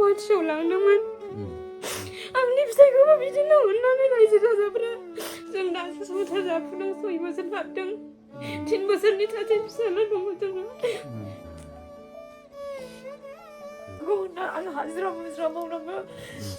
गुवाहाटियाव लांदोंमोन आंनि फिसाइखौबो बिदिनो अननानै रायजो राजाफ्रा जों दासो संसार जाफुदों 6 बोसोर बारदों 3 बोसोरनि सासे फिसाला दङ जोङो आं हाजिरा मुजिरा मावनांगौ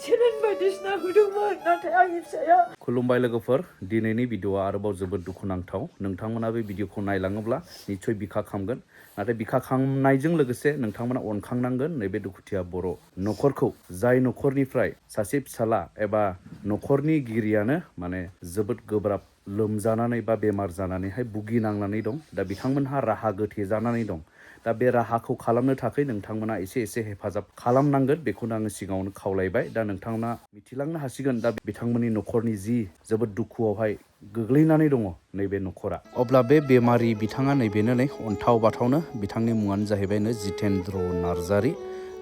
सेलेन बायदिसिना होदोंमोन नाथाय आंनि फिसाया खुलुमबाय लोगोफोर दिनैनि भिडिअआ आरोबाव जोबोद दुखुनांथाव नोंथांमोना बे भिडिअखौ नायलाङोब्ला निश्चय बिखा खामगोन नाथाय बिखा खामनायजों लोगोसे नोंथांमोना अनखांनांगोन नैबे दुखुथिया बर' न'खरखौ जाय न'खरनिफ्राय सासे फिसाला एबा न'खरनि गिरियानो माने जोबोद गोब्राब लोमजानानै बा बेमार जानानैहाय भुगिनांनानै दं दा बिथांमोनहा राहा गोथे जानानै दं दा बे राहाखौ खालामनो थाखाय नोंथांमोना एसे हेफाजाब खालामनांगोन बेखौनो आङो सिगाङावनो खावलायबाय दा नोंथांमोना मिथिलांनो हासिगोन दा बिथांमोननि न'खरनि जि जोबोद दुखुआवहाय गोग्लैनानै दङ नैबे न'खरा अब्ला बे बेमारि बिथाङा नैबेनो नै अन्थाव बाथावनो बिथांनि मुङानो जाहैबायनो जितेन्द्र नार्जारि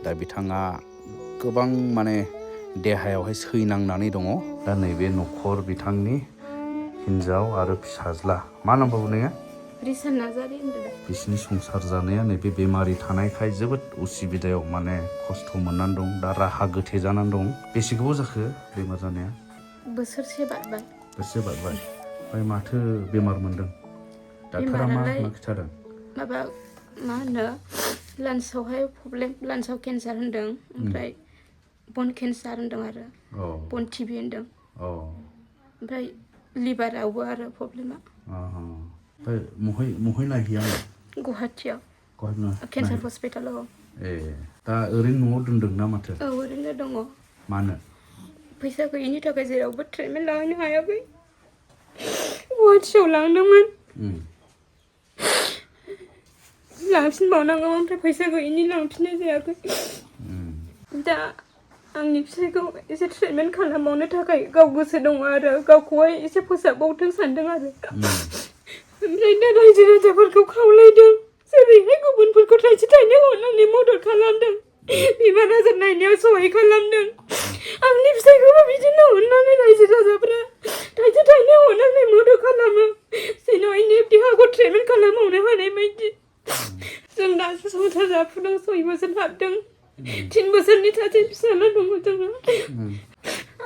दा बिथाङा गोबां माने देहायावहाय सैनांनानै दङ दा नैबे न'खर बिथांनि हिन्जाव आरो फिसाज्ला मा नाम बुंनाया रिसान नार्जारि होनदों बिसिनि संसार जानाया नैबे बेमारि थानायखाय जोबोद उसुबिदायाव माने खस्थ' मोननानै दं दा राहा गोथे जानानै दं बेसे गोबाव जाखो बेमार जानाया बोसोरसे बारबाय ओमफ्राय माथो बेमार मोनदों डाक्टारा मा खिथादों माबा मा होनो लान्सआवहाय प्रब्लेम लान्सआव केन्सार होनदों ओमफ्राय बन केन्सार होनदों आरो बन टिभि होनदों ओमफ्राय लिभारावबो आरो प्रब्लेमा महाय नायहैया गुवाहाटियाव केन्सार हस्पिटालाव दा ओरैनो न'आव दोनदों ना माथो ओरैनो दङ मानो फैसा गैयिनि थाखाय जेरावबो ट्रिटमेन्ट लाहैनो हायाखै गुवाहाटियाव लांदोंमोन लांफिनबावनांगौ ओमफ्राय फैसा गैयिनि लांफिननाय जायाखै दा आंनि फिसाइखौ एसे ट्रिटमेन्ट खालामबावनो थाखाय गाव गोसो दङ आरो गावखौहाय एसे फोसाबबावथों सानदों आरो ओमफ्राय दा रायजो राजाफोरखौ खावलायदों जेरैहाय गुबुनफोरखौ थाइसे थाइनै हरनानै मदद खालामदों बेमार आजार नायनायाव सहाय खालामदों आंनि फिसाइखौबो बिदिनो अननानै रायजो राजाफ्रा थाइसे थाइनै हरनानै मदद खालामो जेन' आंनि देहाखौ ट्रिटमेन्ट खालामबावनो हानाय बायदि जों दासो संसार जाफुदों 6 बोसोर हाबदों 3 बोसोरनि सासे फिसाला दङ जोङो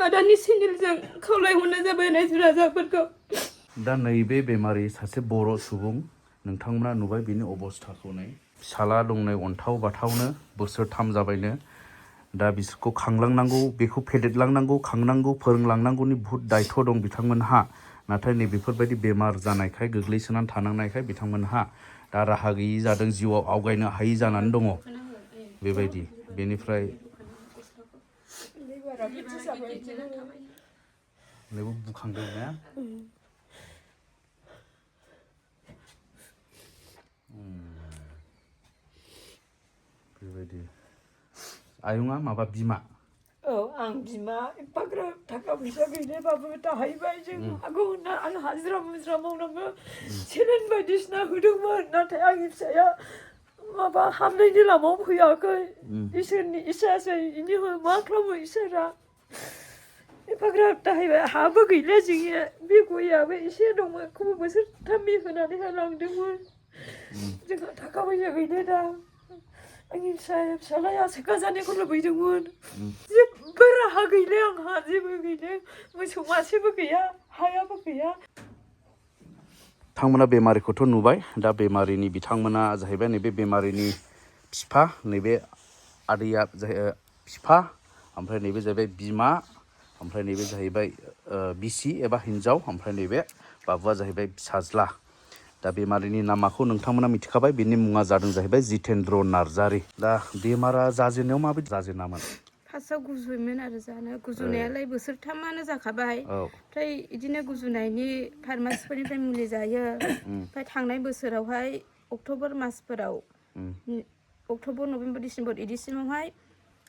आदानि चेनेलजों खावलायहरनाय जाबाय रायजो राजाफोरखौ दा नैबे बेमारि सासे बर' सुबुं नोंथांमोना नुबाय बिनि अबस्थाखौ नै फिसाला दंनै अन्थाव बाथावनो बोसोरथाम जाबायनो दा बिसोरखौ खांलांनांगौ बेखौ फेदेरलांनांगौ खांनांगौ फोरोंलांनांगौनि बुहुत दायथ' दं बिथांमोनहा नाथाय नैबेफोरबायदि बेमार जानायखाय गोग्लैसोनानै थानांनायखाय बिथांमोनहा दा राहा गैयि जादों जिउआव आवगायनो हायि जानानै दङ बेबायदि बेनिफ्राय बुखांदों ना बेबायदि आयंआ माबा बिमा आं बिमा एफाग्राब थाखा फैसा गैयाबाबो दाहायबाय जों हागौ होनना आं हाजिरा मुजिरा मावनांगौ सेलेन बायदिसिना होदोंमोन नाथाय आंनि फिसाया माबा हामनायनि लामायाव फैयाखै इसोरनि इसासै इनि मा खालामो इसोरा एफाग्राब दाहायबाय हाबो गैला जोंनिया बे गयाबो एसे दंमोन बेखौबो बोसोरथामनि होनानै लांदोंमोन जोंहा थाखा फैसा गैला दा आंनि फिसालाया सेखा जानायखौ लुबैदोंमोन जेबो राहा गैला आंहा जेबो गैला मोसौ मासेबो गैया हायाबो गैया बिथांमोना बेमारिखौथ' नुबाय दा बेमारिनि बिथांमोना जाहैबाय नैबे बेमारिनि बिफा नैबे आदैया बिफा ओमफ्राय नैबे जाहैबाय बिमा ओमफ्राय नैबे जाहैबाय बिसि एबा हिन्जाव ओमफ्राय नैबे बाबुआ जाहैबाय फिसाज्ला दा बेमारिनि नामाखौ नोंथांमोना मिथिखाबाय बिनि मुङा जादों जाहैबाय जितेन्द्र नार्जारि दा बेमारा जाजेननायाव माबायदि जाजेनामोन फार्स्टआव गुजुयोमोन आरो जानो गुजुनायालाय बोसोरथामानो जाखाबाय ओमफ्राय बिदिनो गुजुनायनि फार्मासिफोरनिफ्राय मुलि जायो ओमफ्राय थांनाय बोसोरावहाय अक्ट'बर मासफोराव अक्ट'बर नभेम्बर डिसेम्बर बिदिसिमावहाय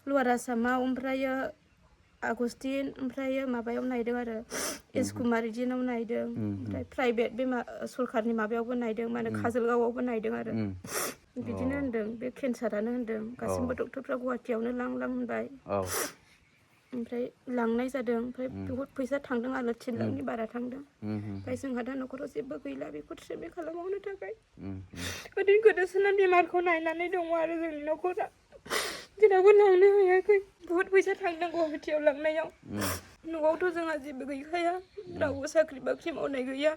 लवार आसामाव ओमफ्रायो आगस्टिन ओमफ्रायो माबायाव नायदों आरो एसकुमार बिदिनाव नायदों ओमफ्राय प्राइभेट बे सरकारनि माबायावबो नायदों माने काजलगावआवबो नायदों आरो बिदिनो होनदों बे केन्सारानो होनदों गासिबो डक्टरफ्रा गुवाहाटियावनो लां होनबाय ओमफ्राय लांनाय जादों ओमफ्राय बहुद फैसा थांदों आरो 3 लाखनि बारा थांदों ओमफ्राय जोंहा दा न'खराव जेबो गैला बेखौ ट्रिटमेन्ट खालामबावनो थाखाय ओरैनो गोदोसोना बेमारखौ नायनानै दङ आरो जोंनि न'खरा जेरावबो लांनो हायाखै बुहुत फैसा थांनांगौ गुवाहाटियाव लांनायाव न'आवथ' जोंहा जेबो गैखाया रावबो साख्रि बाख्रि मावनाय गैया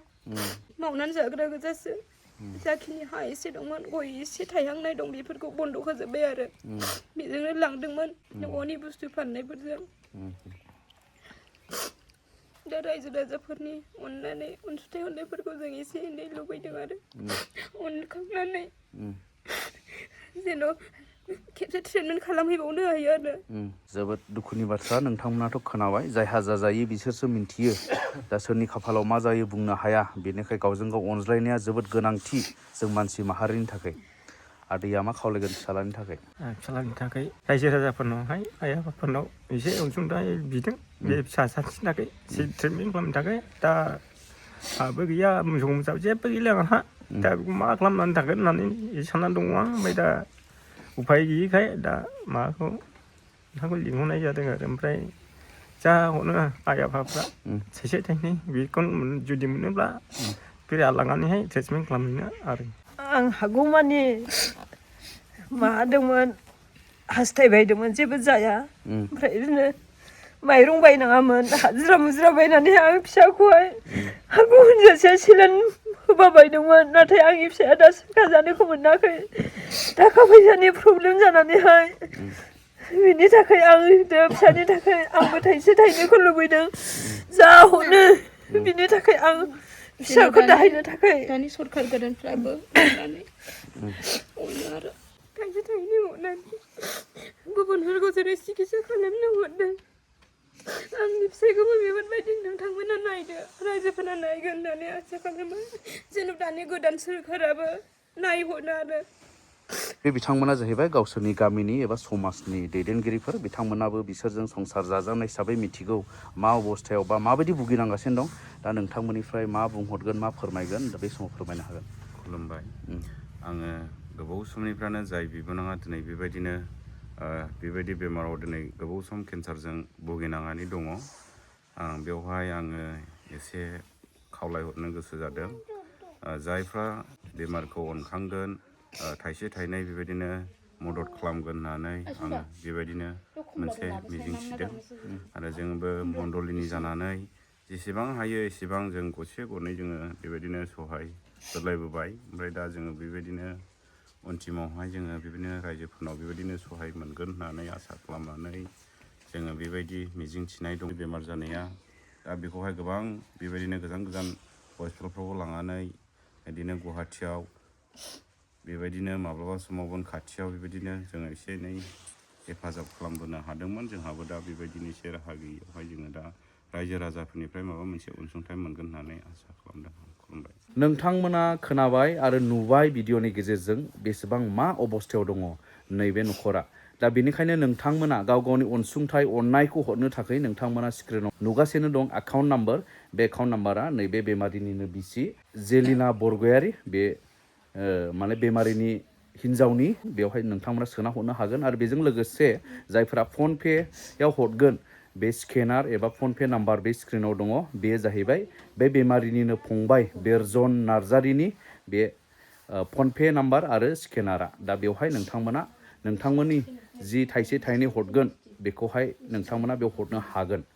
मावनानै जाग्रा गोजासो जाखिनि हा एसे दंमोन गय एसे थायहांनाय दं बेफोरखौ बन्द' होजोब्बाय आरो बेजोंनो लांदोंमोन न'नि बुस्थु फाननायफोरजों दा रायजो राजाफोरनि अननानै अनसुंथाइ हरनायफोरखौ जों एसे एनै लुबैदों आरो अनखांनानै जेन' खेबसे ट्रिटमेन्ट खालामहैबावनो हायो आरो जोबोद दुखुनि बाथ्रा नोंथांमोनाथ' खोनाबाय जायहा जाजायो बिसोरसो मिन्थियो दा सोरनि खाफालाव मा जायो बुंनो हाया बेनिखाय गावजों गाव अनज्लायनाया जोबोद गोनांथि जों मानसि माहारिनि थाखाय आदैया मा खावलायगोन फिसालानि थाखाय रायजो राजाफोरनावहाय आइ आफाफोरनाव एसे अनसुंथाइ बिदों बे फिसा सानसेनि थाखाय ट्रिटमेन्ट खालामनो थाखाय दा हाबो गैया मोसौ मोसा जेबो गैला आंहा दा बेखौ मा खालामनानै थागोन होननानै साननानै दङ आं ओमफ्राय दा उफाय गैयिखाय दा माबाखौ नोंथांखौ लिंहरनाय जादों आरो ओमफ्राय जा हरो आइ आफाफ्रा थाइसे थाइनै बेखौ जुदि मोनोब्ला बे लांनानैहाय ट्रिटमेन्ट खालामहैनो आरो आं हागौमानि माबादोंमोन हास्थायबायदोंमोन जेबो जाया ओमफ्राय बिदिनो माइरं बायनाङामोन हाजिरा मुजिरा बायनानै आं फिसाखौहाय हागौ होनजासे सेलेन होबाबायदोंमोन नाथाय आंनि फिसाया दा सोखा जानायखौ मोनाखै थाखा फैसानि प्रब्लेम जानानैहाय बिनि थाखाय आं फिसानि थाखाय आंबो थाइसे थाइनैखौ लुबैदों जा हरो बिनि थाखाय आं फिसाखौ दाहायनो थाखाय दानि सरखार गोदानफ्राबो अननानै अनो आरो थाइसे थाइनै अननानै गुबुनफोरखौ जेरै सिकित्सा खालामनो हरदों आंनि फिसायखौबो बेफोरबायदि नोंथांमोना नायदो रायजोफोरा नायगोन होननानै आसा खालामो जेन' दानि गोदान सोरखाराबो नायहरो आरो बे बिथांमोना जाहैबाय गावसोरनि गामिनि एबा समाजनि दैदेनगिरिफोर बिथांमोनाबो बिसोरजों संसार जाजानाय हिसाबै मिथिगौ मा अबस्थायाव बा माबायदि भुगिनांगासिनो दं दा नोंथांमोननिफ्राय मा बुंहरगोन मा फोरमायगोन दा बे समाव फोरमायनो हागोन खुलुमबाय आङो गोबाव समनिफ्रायनो जाय बिबोनाङा दिनै बेबायदिनो बेबायदि बेमाराव दिनै गोबाव सम केन्सारजों भुगिनांनानै दङ बेवहाय आङो एसे खावलायहरनो गोसो जादों जायफ्रा बेमारखौ अनखांगोन थाइसे थाइनै बेबायदिनो मदद खालामगोन होननानै आङो बेबायदिनो मोनसे मिजिं थिदों आरो जोंबो मण्डलिनि जानानै जेसेबां हायो एसेबां जों गरसे गरनै जोङो बेबायदिनो सहाय होलायबोबाय ओमफ्राय दा जोङो बेबायदिनो अन्तिमावहाय जोङो बेबायदिनो रायजोफोरनाव बेबायदिनो सहाय मोनगोन होननानै आसा खालामनानै जोङो बेबायदि मिजिं थिनाय दं बेमार जानाया दा बेखौहाय गोबां बेबायदिनो गोजान गोजान हस्पिटालफ्रावबो लांनानै बिदिनो गुवाहाटियाव बेबायदिनो माब्लाबा समावबो खाथियाव बेबायदिनो जोङो एसे एनै हेफाजाब खालामबोनो हादोंमोन जोंहाबो दा बेबायदिनो एसे राहा गैयियावहाय जोङो दा रायजो राजाफोरनिफ्राय माबा मोनसे अनसुंथाइ मोनगोन होननानै आसा खालामदों खुलुमबाय नोंथांमोना खोनाबाय आरो नुबाय भिडिअनि गेजेरजों बेसेबां मा अबस्थायाव दङ नैबे न'खरा दा बेनिखायनो नोंथांमोना गाव गावनि अनसुंथाइ अननायखौ हरनो थाखाय नोंथांमोना स्क्रिनाव नुगासिनो दं एकाउन्ट नाम्बार बे एकाउन्ट नाम्बारा नैबे बेमारिनिनो बिसि जेलिना बरगयारी बे माने बेमारिनि हिन्जावनि बेवहाय नोंथांमोना सोना हरनो हागोन आरो बेजों लोगोसे जायफोरा फन पेयाव हरगोन बे स्केनार एबा फन पे नाम्बार बे स्क्रिनाव दङ बेयो जाहैबाय बे बेमारिनिनो फंबाय बेरजन नार्जारिनि बे फन पे नाम्बार आरो स्केनारा दा बेवहाय नोंथांमोना नोंथांमोननि जि थाइसे थाइनै हरगोन बेखौहाय नोंथांमोना बेयाव हरनो हागोन